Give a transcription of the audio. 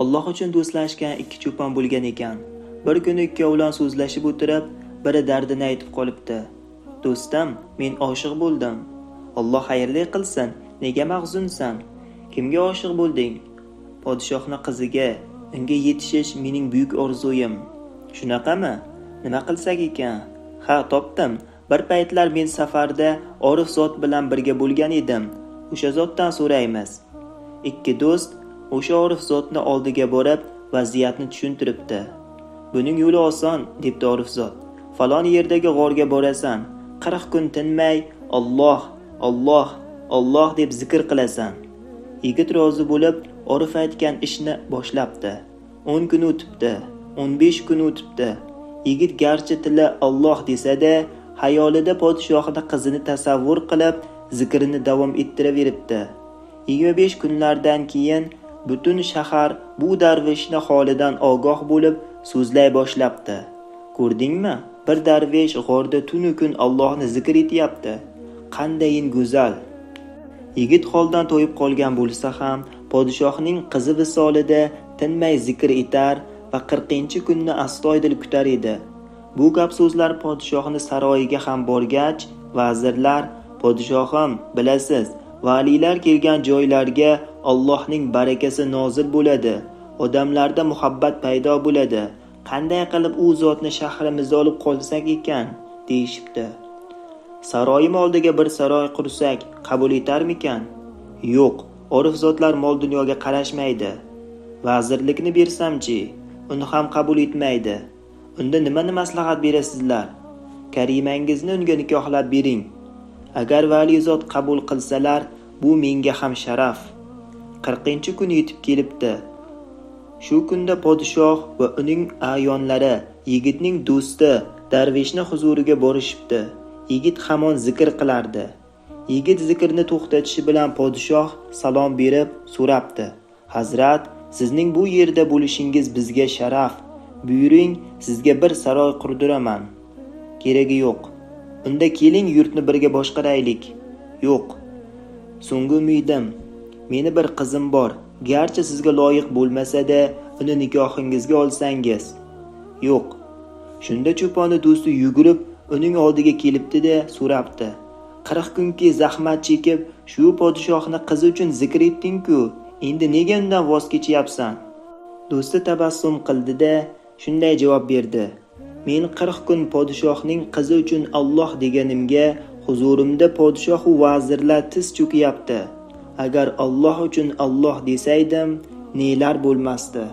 Alloh uchun do'stlashgan ikki cho'pon bo'lgan ekan. Bir kuni ikkovlon so'zlashib o'tirib, biri dardini aytib qolibdi. Do'stim, men oshiq bo'ldim. Alloh xayrli qilsin, nega mahzunsan? Kimga oshiq bo'lding? Podshohning qiziga. Unga yetishish mening buyuk orzuyim. Shunaqami? Nima qilsak ekan? Ha, topdim. Bir paytlar men safarda orif zot bilan birga bo'lgan edim. O'sha zotdan so'raymiz. Ikki do'st o'sha orif zotni oldiga borib, vaziyatni tushuntiribdi. Buning yo'li oson, debdi orif zot. Falon yerdagi g'orga borasan, 40 kun tinmay Alloh, Alloh, Alloh deb zikr qilasan. Yigit rozi bo'lib, orif aytgan ishni boshlabdi. 10 kun o'tibdi, 15 kun o'tibdi. Yigit garchi tili Alloh desa-da, xayolida podshohning qizini tasavvur qilib, zikrini davom ettiraveribdi. 25 kunlardan keyin butun shahar bu darvishni holidan ogoh bo'lib, so'zlay boshlabdi. Ko'rdingmi? Bir darvish g'orda tunu kun Allohni zikr etyapti. Qandayin go'zal. Yigit holdan to'yib qolgan bo'lsa ham, podshohning qizi visolida tinmay zikr etar va 40-kunni astoydil kutar edi. Bu gap so'zlar podshohning saroyiga ham borgach, vazirlar: "Podshohim, bilasiz, valiylar kelgan joylarga Allohning barakasi nozil bo'ladi, odamlarda muhabbat paydo bo'ladi. Qanday qilib u zotni shahrimizda olib qolsak ekan?" deyishibdi. Saroyim oldiga bir saroy qursak, qabul etarmikan? Yo'q, orif zotlar mol dunyoga qarashmaydi. Vazirlikni bersamchi, uni ham qabul etmaydi. Unda nimani maslahat berasizlar? Karimangizni unga nikohlab bering. Agar vali zot qabul qilsalar, bu menga ham sharaf. 40-kun yetib kelibdi. Shu kunda podshoh va uning a'yonlari yigitning do'sti darvishni huzuriga borishibdi. Yigit hamon zikr qilardi. Yigit zikrni to'xtatishi bilan podshoh salom berib so'rabdi: "Hazrat, sizning bu yerda bo'lishingiz bizga sharaf. Buyuring, sizga bir saroy qurdiraman." "Keragi yo'q." "Unda keling, yurtni birga boshqaraylik." "Yo'q." "So'nggi umidim. Meni bir qizim bor. Garchi sizga loyiq bo'lmasa-da, uni nikohingizga olsangiz." "Yo'q." Shunda cho'poni do'sti yugurib uning oldiga kelibdi-da, so'rabdi: 40 kunki zahmat chekib, shu podshohning qizi uchun zikr etding-ku, endi nega undan voz kechyapsan? Do'sti tabassum qildi-da, shunday javob berdi: Men 40 kun podshohning qizi uchun Alloh deganimga huzurimda podshoh va vazirlar tiz cho'kiyapti. Agar Alloh uchun Alloh desaydim, nelar bo'lmasdi.